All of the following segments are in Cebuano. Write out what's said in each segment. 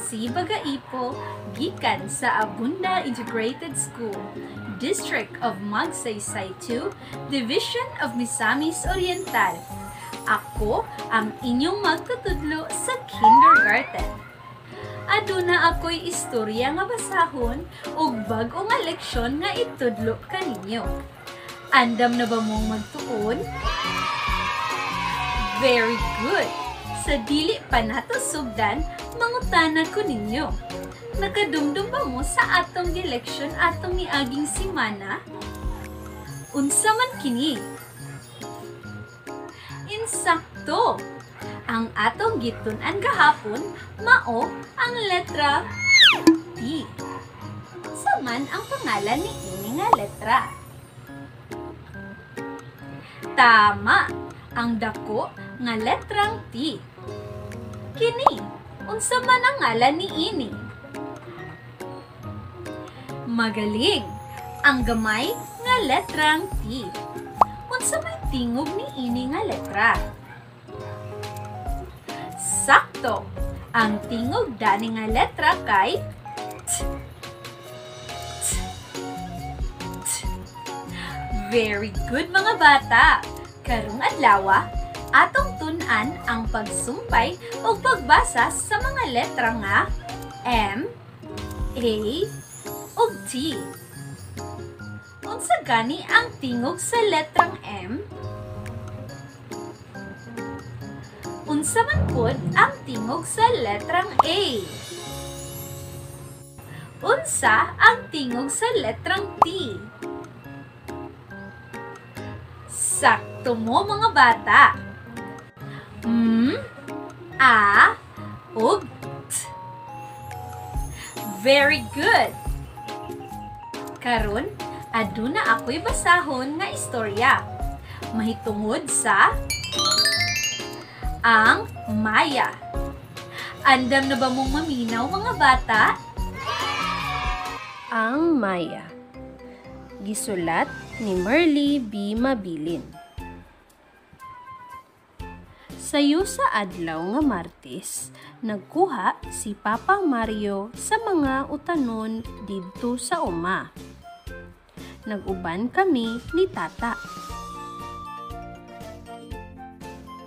C. Bagaipo, gikan sa Abunda Integrated School, District of Magsaysay 2, Division of Misamis Oriental. Ako ang inyong magtutudlo sa kindergarten. Aduna ako'y istorya nga basahon ug bag-o nga leksyon nga itudlo kaninyo. Andam na ba mong magtuon? Very good! Sa dili pa nato sugdan, mangutana ko ninyo. Nakadumdum ba mo sa atong gileksyon atong niaging simana? Unsa man kini? Insakto! Ang atong gitun-an gahapon mao ang letra T. Unsa man ang pangalan ni ini nga letra? Tama! Ang dako nga letrang T. Kini, unsa man ang ngalan ni ini? Magaling! Ang gamay nga letrang T. Unsa may tingog ni ini nga letra? Sakto! Ang tingog dani nga letra kay T. T. T. Very good, mga bata! Karong adlaw, atong tun-an ang pagsumpay o pagbasa sa mga letra nga M, A, ug T. Unsa gani ang tingog sa letrang M? Unsa man pod ang tingog sa letrang A? Unsa ang tingog sa letrang T? Sakto mo, mga bata! M, A, ug T. Very good! Karon, aduna ako'y basahon nga istorya. Mahitungod sa ang Maya. Andam na ba mong maminaw, mga bata? Ang Maya. Gisulat ni Merly B. Mabilin. Sayo sa adlaw nga Martes, nagkuha si Papa Mario sa mga utanon didto sa uma. Nag-uban kami ni Tata.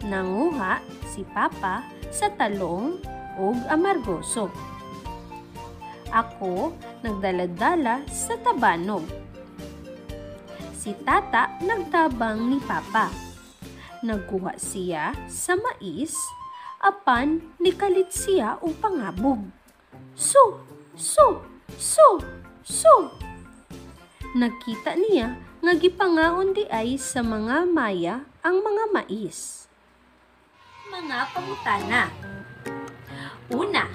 Nanguha si Papa sa talong ug amargoso. Ako nagdala-dala sa tabanog. Si Tata nagtabang ni Papa. Nagkuha siya sa mais, apan nikalit siya og pangabog. So, so, so, so. Nakita niya nga gipangaon di ay sa mga maya ang mga mais. Mga pangutana. Una,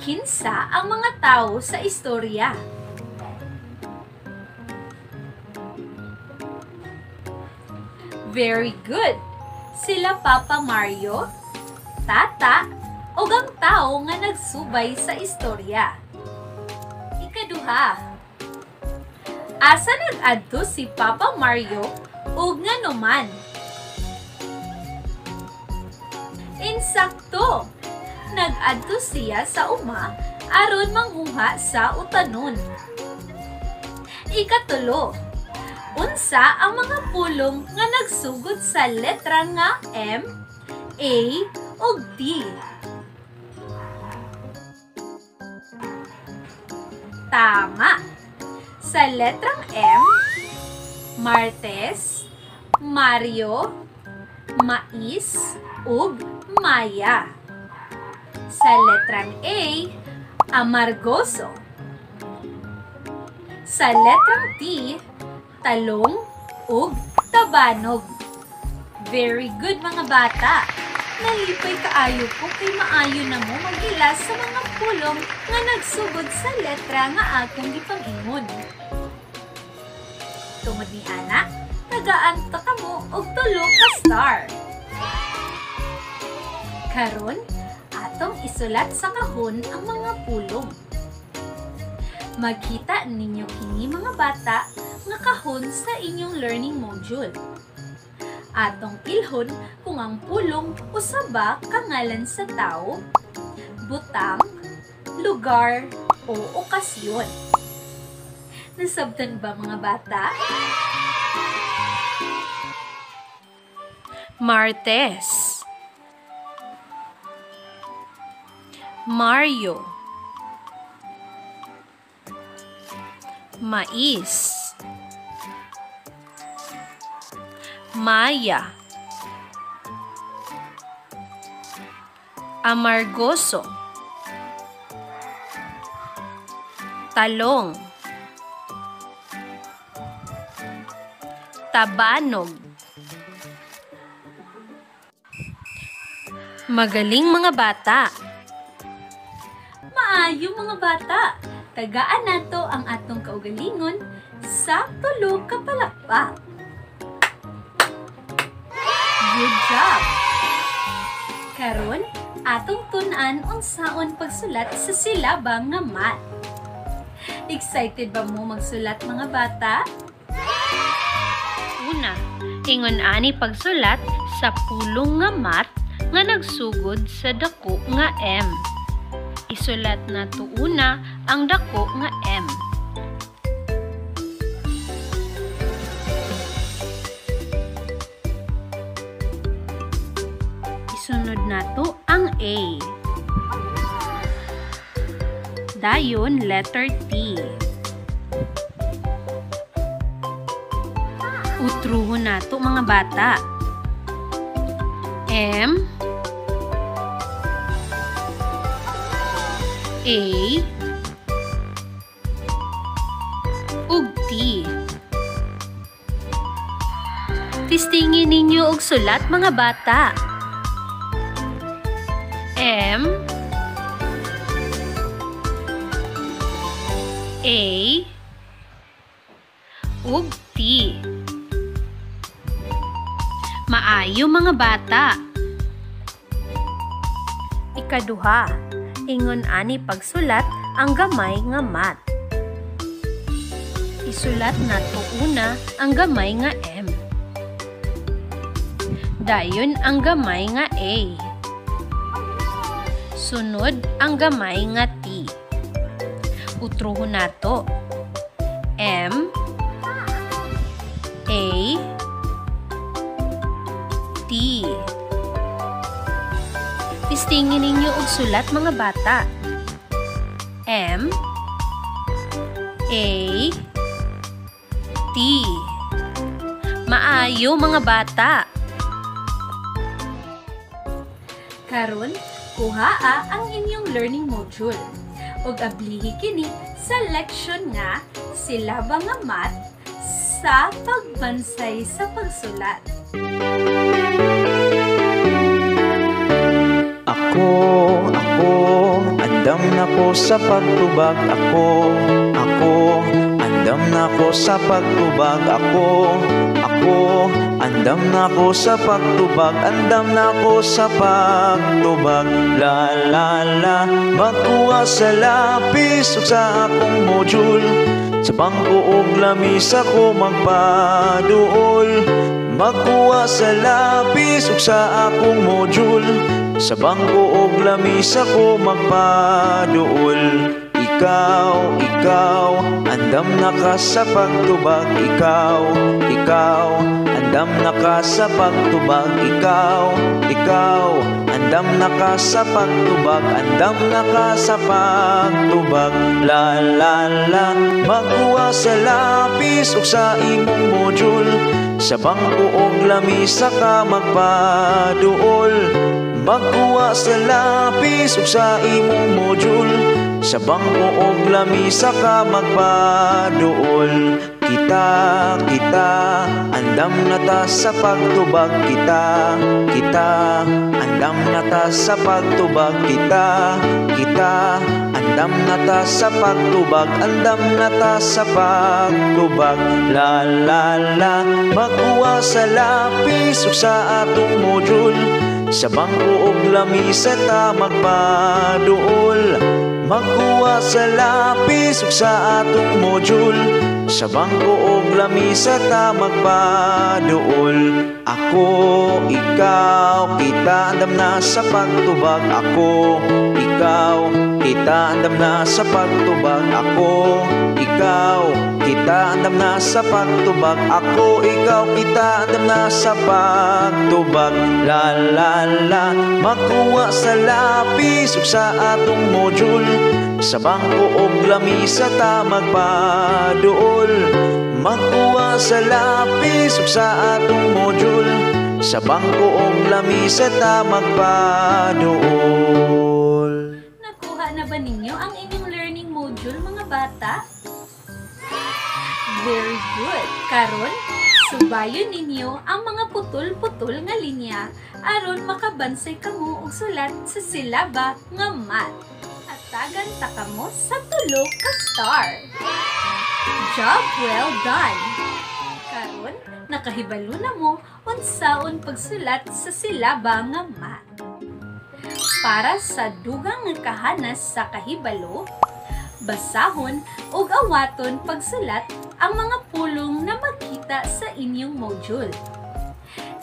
kinsa ang mga tao sa istorya? Very good! Sila Papa Mario, Tata, ug ang tao nga nagsubay sa istorya. Ikaduha, asa nag-adto si Papa Mario ug nganuman? Insakto! Nag-adto siya sa uma aron manguha sa utanon. Ikatulo, unsa ang mga pulong nga nagsugod sa letra nga M, A, ug T? Tama! Sa letrang M, Martes, Mario, Mais, ug Maya. Sa letrang A, amargoso. Sa letrang T, talong ug tabanog. Very good, mga bata! Nalipay kaayo ko kay maayo na mo mag-ila sa mga pulong nga nagsugod sa letra nga akong gipang-ingon. Tungod ni ana, tagaan ta kamo og tulo ka star. Karon, atong isulat sa kahon ang mga pulong. Magkita ninyo kini, mga bata, nga kahon sa inyong learning module. Atong ilhon kung ang pulong usa ba kangalan sa tao, butang, lugar o okasyon. Nasabtan ba mga bata? Martes, Mario, Mais, Maya, Amargoso, Talong, Tabanog. Magaling mga bata! Maayo mga bata! Tagaan nato ang atong kaugalingon sa tulo ka palakpak. Good job! Karon, atong tun-an unsaon pagsulat sa silabang nga mat. Excited ba mo magsulat mga bata? Una, ingon ani pagsulat sa pulong nga mat nga nagsugod sa dako nga M. Isulat nato una ang dako nga M. Isunod nato ang A. Dayon letter T. Utruhon nato mga bata. M, A, ug T. Tistingin ninyo og sulat mga bata. M, A, ug T. Maayo mga bata. Ikaduha, ingon ani pagsulat ang gamay nga mat. Isulat nato una ang gamay nga M. Dayon ang gamay nga A. Sunod ang gamay nga T. Utruhon nato. M, A, T. Tistingin ninyo og sulat mga bata. M, A, T. Maayo mga bata. Karon, kuhaa ang inyong learning module ug ablihi kini sa leksyon nga silaba nga mat sa pagbansay sa pagsulat. Ako, ako, andam na ko sa pagtubag. Ako, ako, andam na ko sa pagtubag. Ako, ako, andam na ko sa pagtubag. Andam na ko sa pagtubag. La la la, magkuha sa lapis ug sa akong module. Sa bangko ug lamisa ko magpaduol. Magkuha sa lapis ug sa akong module. Sa bangko ug lamisa ko magpaduol. Ikaw, ikaw, andam na ka sa pagtubag. Ikaw, ikaw, andam na ka sa pagtubag. Ikaw, ikaw, andam na ka sa pagtubag. Andam na ka sa pagtubag. La la la, magkuha sa lapis ug sa imong module. Sa bangko ug lamisa ka magpaduol. Magkuha sa lapis ug sa imong module. Sa bangko ug lamisa ka magpaduol. Kita, kita, andam na ta sa pagtubag. Kita, kita, andam na ta sa pagtubag. Kita, kita, andam na ta sa pagtubag. Andam na ta sa pagtubag. La la la, magkuha sa lapis ug sa atong module. Sa bangko ug lamisa ta magpaduol. Magkuha sa lapis ug sa atong module. Sa bangko og lamisa ta magpaduol. Ako, ikaw, kita andam na sa pagtubag. Ako, ikaw, kita andam na sa pagtubag. Ako, ikaw, kita andam na sa pagtubag. Ako, ikaw, kita andam na sa pagtubag. La la la, makuha sa lapis ug sa atong module. Sa bangko og lamisa ta magpaduol. Magkuha sa lapis ug sa atong module. Sa bangko og lamisa ta magpaduol. Nakuha na ba ninyo ang inyong learning module, mga bata? Very good! Karon, subayon ninyo ang mga putol-putol nga linya aron makabansay kamo og sulat sa silaba nga mat. Atagan ta kamo sa tulo ka star. Job well done! Karon, nakahibalo na mo unsaon pagsulat sa silaba nga mat. Para sa dugang nga kahanas sa kahibalo, basahon ug awaton pagsulat ang mga pulong na makita sa inyong module.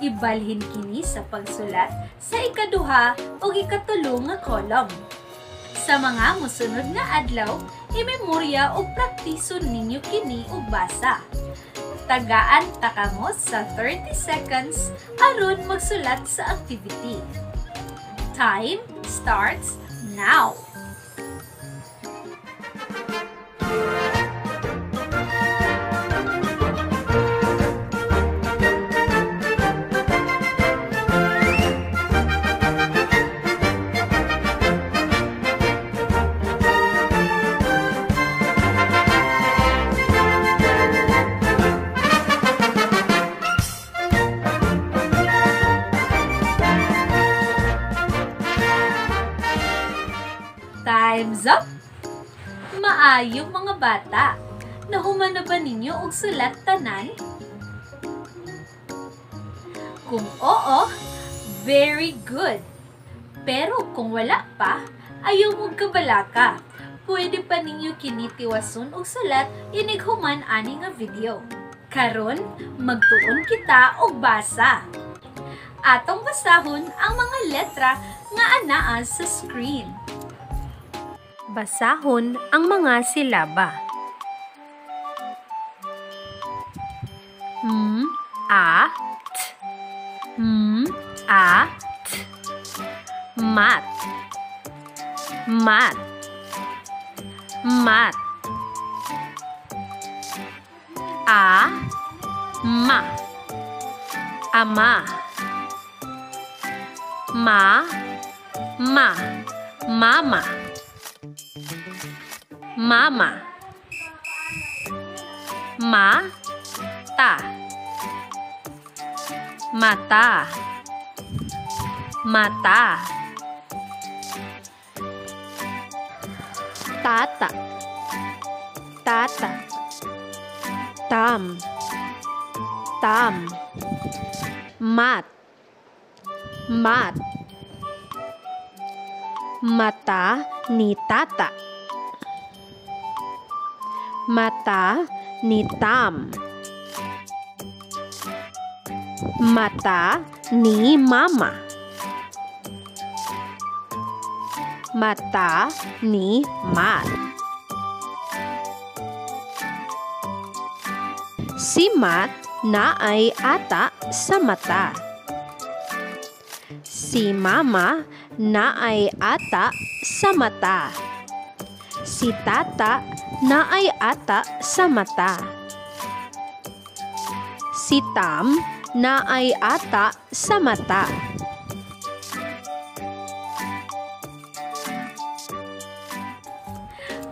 Ibalhin kini sa pagsulat sa ikaduha ug ikatulo nga column. Sa mga mosunod nga adlaw, imemorya ug praktison ninyo kini ug basa. Tagaan ta kamo sa 30 seconds aron magsulat sa activity. Time starts now! Time's up! Maayo mga bata! Nahuman na ba ninyo og sulat tanan? Kung oo, very good! Pero kung wala pa, ayaw mong kabalaka. Pwede pa ninyo kinitiwason og sulat inig human ani nga video. Karon, magtuon kita og basa. Atong basahon ang mga letra nga anaa sa screen. Basahon ang mga silaba. M, A, T. M, A, T. Mat. Mat. Mat. A, ma. Ama. Ma, ma. Mama. Mama. Ma, ta. Mata. Mata. Tata. Tata. Tam. Tam. Mat. Mat. Mata ni tata. Mata ni Tam. Mata ni Mama. Mata ni Mat. Si Mat naay ata sa mata. Si Mama naay ata sa mata. Si Tata naay ata sa mata. Si Tam naay ata sa mata.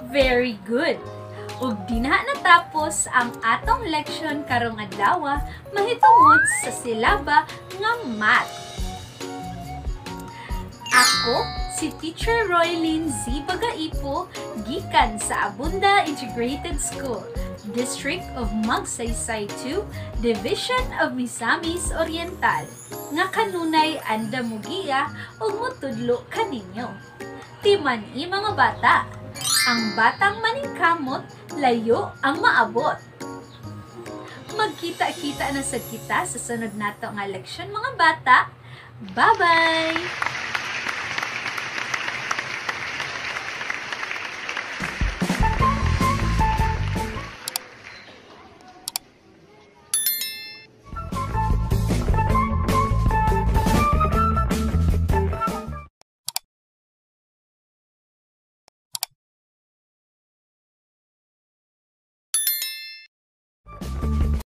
Very good! Ug dinha natapos ang atong leksyon karong adlaw mahitungod sa silaba nga mat. Ako si Teacher Roylene Z. Bagaipo, gikan sa Abunda Integrated School, District of Magsaysay 2, Division of Misamis Oriental, nga kanunay anda mugiya ug motudlo kaninyo. Timan-i mga bata, ang batang maningkamot, layo ang maabot. Magkita-kita na sad kita sa sunod nato nga leksyon, mga bata. Bye-bye!